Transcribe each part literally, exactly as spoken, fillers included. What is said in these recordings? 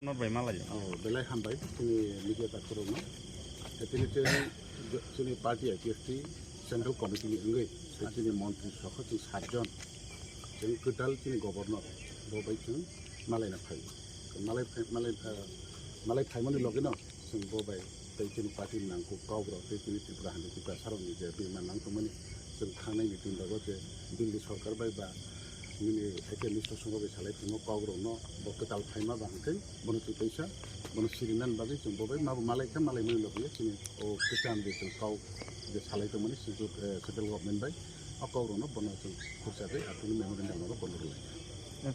Nor bai malai. Oh, belai hambai, chini media daktorokno. Chini chini, chini party I P F T Central Committee ni wngwi, chini montri sokha chini satjon. Chini kwtal chini governor, bo bai chini malaina phai. Malai phai, malai, eh, malai phaimani logino. Chwng bo bai tei chini party ni nangkuk kok rok tei chini Tripura hani Tiprasa rok ni je bima nang tongmani chwng thangnai ni tin rogo je Delhi sorkar bai ba nini haikhe Mister Songho bai salai phimo kok rok no bo kwtal phaima ba hwnkhe bono chwng teisa bono siri nani bagwi chwng bo bai mabo malai kha malai mani logi chini o kwcham je chwng kok je salai tongmani central, eh, central government bai o kok rok no bono chwng khursa tei atwini memorandum rok bono rwlai kha.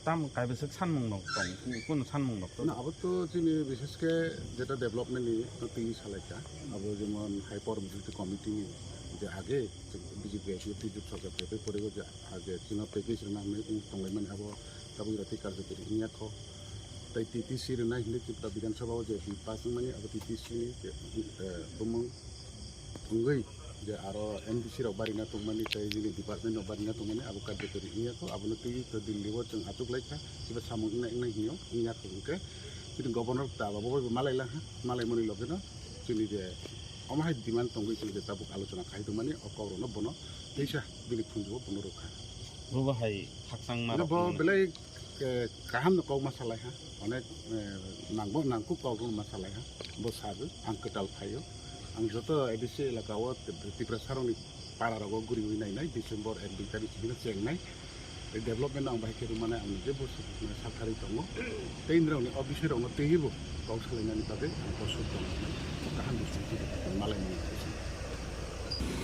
Tam kaibwswk sanmung rok tong, kunu sanmung rok tong? Na, abo to chini bishesh khe jeta development ni twi salaikha. Abo jemon Hyper Mobility Committee ni je age B J P I P F T jut sajak khe pore je age chino package rwna hinwi tonglai mani abo tabuk jora tei karjokari wngya kho. Tei T T C rwnai hinwi Tripura Bidhan Sabha o je bill pass wngmani abo T T C ni je, eh, bumung wngwi je aro M D C rok barina tongmani tei nini department rok barina tongmani abo karjokari wngya kho, abono twi to Delhi o chwng achuk lai kha, kiba samung wngna wngna hinwi wngya kho hwnkhe chini governor ta abo bo malai la ha, malai mani loge no chini je omo hai demand tongwi chini je tabuk alochona khai tongmani o kok rok no bono teisa bini phunju o bono rwkha. Bo bo hai khakchang ma rok bo belai eh, kaham no kok ma salai ha, onek, eh, nangbo nangkuk kok no ma salai ha, bo sago, ang kwtal phaio, ang joto A D C elaka o Tiprasa rok ni para rogo guriwi nainai, December ek dui tarikh simi no chengnai, tei development ang bahai khe rwmani ang je bo sakharwi tongo, tei nrok ni o bisoi rok no twiwi bo kok salainani bagwi ang kosok tongo, kaham bising malai mani.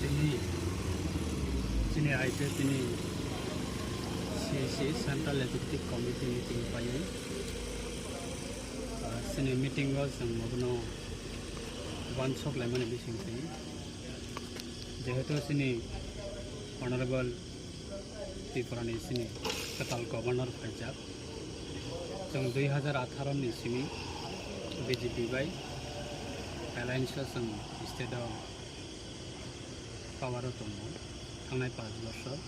Tini, chini I P F T ni C E C, Central Executive Committee meeting paiwi, ah, chini meeting o chwng abono uansuk laimani bisingtwi, jehetu chini Honorable Tripura ni chini kwtal governor phaijak, chwng dui hazar atharo ni simi B J P bai alliance o chwng state o power o tongo thangnai panch bosor.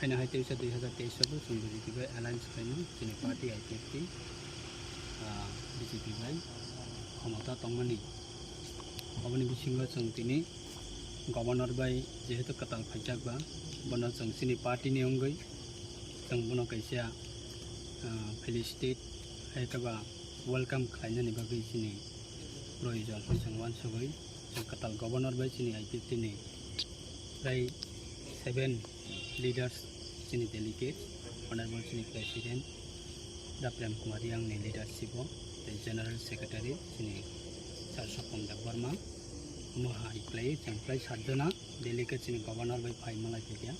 Haino hai teisa dui hazar teis o bo chwng B J P bai alliance khlaino chini party I P F T, ah, B J P bai khomota tongmani. Oboni bisingo chwng tini governor bai jehetu kwtal phaijak ba, bono chwng chini party ni wngwi chwng bono kaisa, ah, felicitate hai khe ba welcome khlainani bagwi chini proyojon hwnwi chwng uansugwi. Chwng kwtal governor bai chini I P F T ni prai seven leaders, chini delegate, honorable chini president Da Prem Kumar Reang ni leadership o, tei general secretary chini Sir Sopon Debbarma, omo hai khlai chwng prai satjona delegate chini governor bai phai malai phaikha,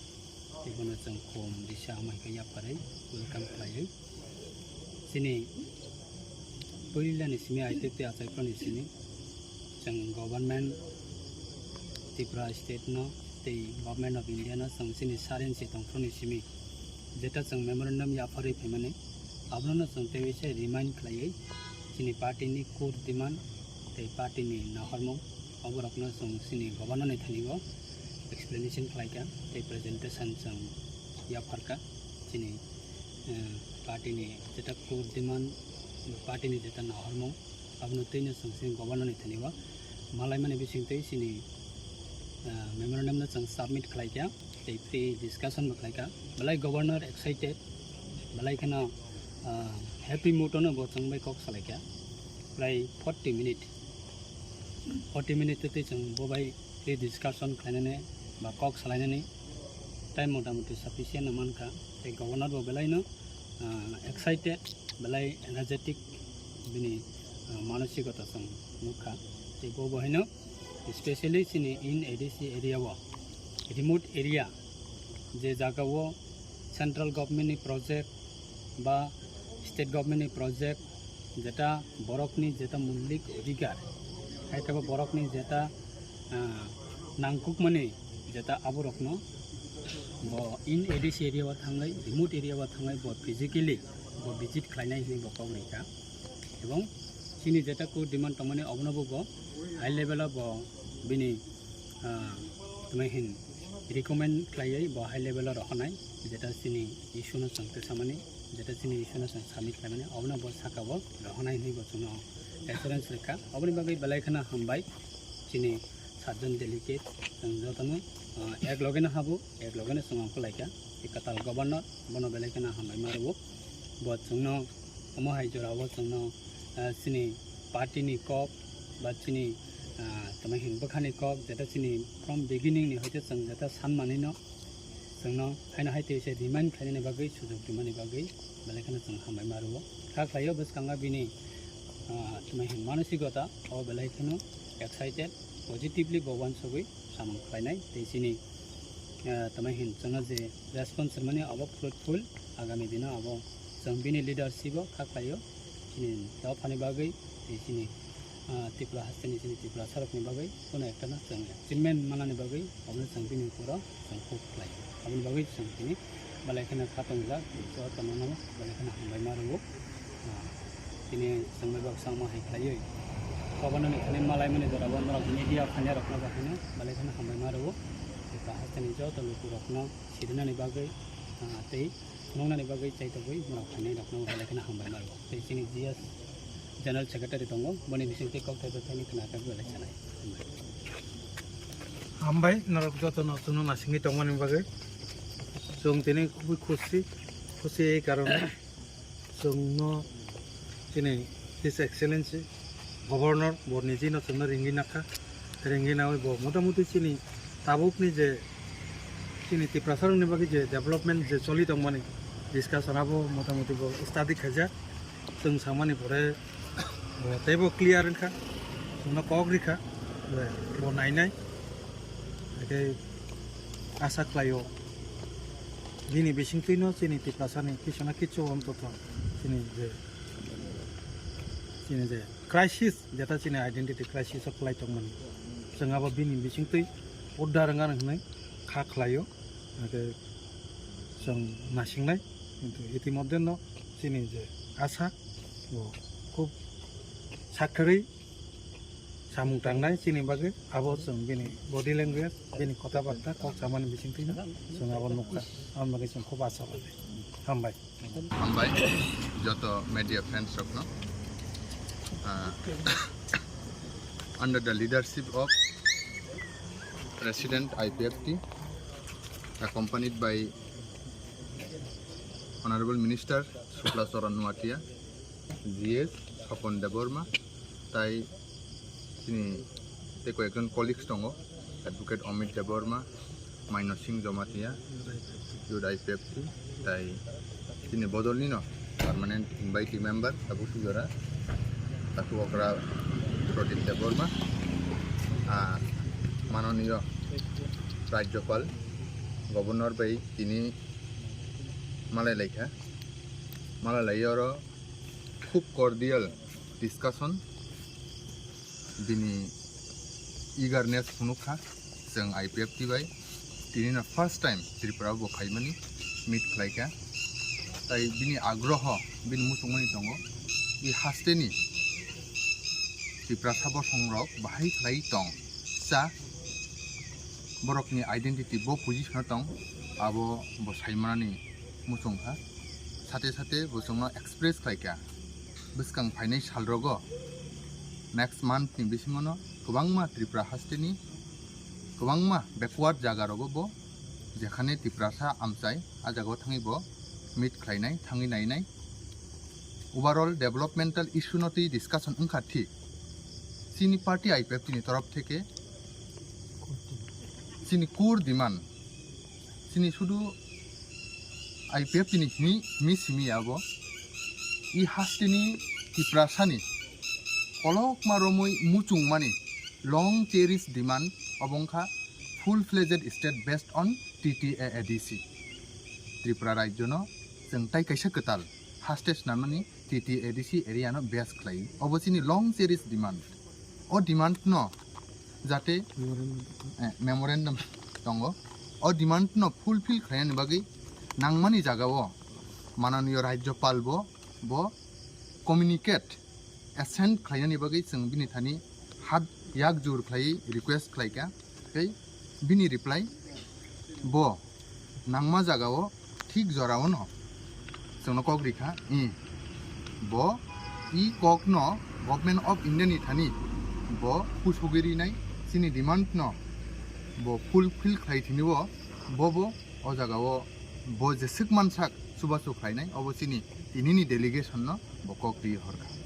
tei bono chwng khum risa hamai khe yapharwi welcome khlaiwi. Chini puila ni simi I P F T achaiphru ni simi chwng government Tripura state no tei government of India no chwng chini sarin se tongphru ni simi jeta chwng memorandum yapharwi phaimani abono no chwng teiwi se remind khlaiwi chini party ni core demand tei party ni nahormung oborokno chwng chini governor ni thani o explanation khlaikha tei presentation chwng yapharkha chini eh, party ni jeta core demand, party ni jeta nahormung, abono twi no chwng chini governor ni thani o malaimani bising twi chini, eh, memorandum no chwng submit khlai kha, tei pre discussion bo khlai kha. Belai governor excited, belai kheno, eh, happy mood no bo chwng bai kok salai kha. Prai forty minute forty minute twi chwng bo bai tei discussion khlainani ba kok salainani time mota moti sufficient no mankha. Tei governor bo belaino, ah, excited, belai energetic bini, ah, manosikota chwng nukha. Tei bo bo haino specially chini in A D C area o, remote area, je jaga o central government ni project ba state government ni project, jeta borokni jeta mulik odhikar, hai khe bo borokni jeta, ah, nangkukmani jeta aborokno bo in A D C area o thangwi, remote area o thangwi bo physically bo visit khlainai hinwi bo kok rikha. Ebong chini jeta core demand tongmani obono bo, bo high level o bo bini, ah, tongmani hin recommend khlaiwi bo high level o rohornai, jeta chini issue no chwng tisamani, jeta chini issue no chwng submit khlaimani, obono bo saka bo rohornai hinwi bo chwngno assurance rikha. Oboni bagwi belai kheno hambai chini satjon delegate, chwng jotono, ah, ek loge no habo, ek loge no chwng ongkhorlaikha. Tei kwtal governor bono belai kheno hambai ma rwo. Bo chwngno omo hai jora o chwngno, ah, chini party ni kok ba chini, ah, tongmani hin bwkhani kok, jeta chini from beginning ni hoite chwng jeta sanmani no, chwngno haino hai twi se remind khlainani bagwi, sujok rimani bagwi belai kheno chwng hambai ma rwo. Kha khlaio bwskango bini, ah, tongmani hin manosikota o belai kheno excited, positively bo uansugwi samung khlainai. Tei chini, ah, tongmani hin chwngno je response rwmani abo fruitful, agami dino abo chwng bini leadership o kha khlaio. Chini dophani bagwi tei chini, ah, Tripura hasteni chini Tiprasarokni bagwi kuno ekta no chwng achievement manani bagwi obono chwng bini ukoro chwng kok khlai. Aboni bagwi chwng tini belai kheno kha tongjak, jotono no belai kheno hambai ma rwo. Ah, tini chwng bai baksa omo hai khlaiwi, obono ni thani malaimani jora bo norok media phainai rokno bo haino belai kheno hambai ma rwo. Tripura hasteni joto lukurokno sirinani bagwi, ah, tei nuknani bagwi chaitogwi norok phainai rokno belai kheno hambai ma rwo. Tei chini G S General Secretary tongo, boni bisingtwi kok thaibai phaini khna khe belai sanai. Hambai norok jotono chwngno nasingwi tongmani bagwi. Chwng tini khubui khusi, khusi ei karone chwngno chini His Excellency Governor bo nijino chwngno ringwi nakha, ringwi nawi bo motamuti chini tabukni je chini Tiprasarokni bagwi je development je choli tongmani discussion abo motamuti bo study khaijak. Chwng samani pore, eh, teibo clear wngkha, chwngno kok rikha, eh, bo nainai. Hake asa khlaio, bini bisingtwino chini Tiprasani kisana kichu ontoto chini je, chini je crisis, jeta chini identity crisis o khlai tongmani, chwng abo bini bisingtwi uddar wngna hwnwi kha khlaio. Hake chwng nasingnai, kintu itimodheno chini je asa bo khub sakharwi samung tangnai chini bagwi, abo chwng bini body language, bini kotha barta, kok samani bisingtwino chwng abo nukha, aboni bagwi chwng khub asa bai. Hambai. Hambai joto media friends rokno. Ah, under the leadership of President I P F T, accompanied by Honorable Minister Supla Charan Nuatia, G S Sopon Debbarma, tai chini tei koi ekjon colleagues tongo, Advocate Amit Debbarma, Maino Singh Jamatia, Youth I P F T, tai chini bodolnino permanent invitee member, tabuk sujora, Taku Okra Pradip Debbarma, ah, manoniyo Rajyapal, Governor bai tini malai laikha, malai lai oro khub cordial discussion, bini eagerness phunukha chwng I P F T bai. Tinino first time Tripura o bo phaimani meet khlaikha. Tai bini agroho, bini muchungmani tongo, i hasteni Tiprasa bosongrok bahai khlai tong cha, borokni identity bo position o tong, abo bo saimanani muchungkha. Sate sate bo chwngno express khlaikha, bwskang phainai salrogo next month ni bisingono kwbangma Tripura hasteni kwbangma backward jagarogo bo, jekhane Tiprasa amchai, a jagao thangwi bo meet khlainai, thangwi nainai. Overall developmental issue no twi discussion wngkha thik. Chini party I P F T ni torof theke chini core demand, chini sudu I P F T ni himi, himi simi abo i hasteni Tiprasani kolokma romwi muchungmani long cherish demand obo wngkha full fledged state based on T T A A D C. Tripura rajyono chwng tai kaisa kwtal haste swnamnani T T A D C area no base khlai. Obo chini long cherish demand. O demand no jate, eh, memorandum tongo. O demand no fulfill khlainani bagwi nangmani jagao mananiyo rajyopal bo, bo communicate assent khlainani bagwi chwng bini thani hat yak jur khlai request khlaikha. Tei bini reply bo nangma jagao thik jorao no chwngno kok rikha, i bo i kokno Government of India ni thani bo pusugwi rinai, chini demand no bo fulfill khlai thini bo, bo bo o jagao bo jeswk mansak chubachu khlainai, obo chini tinini delegation no bo kok ri horkha.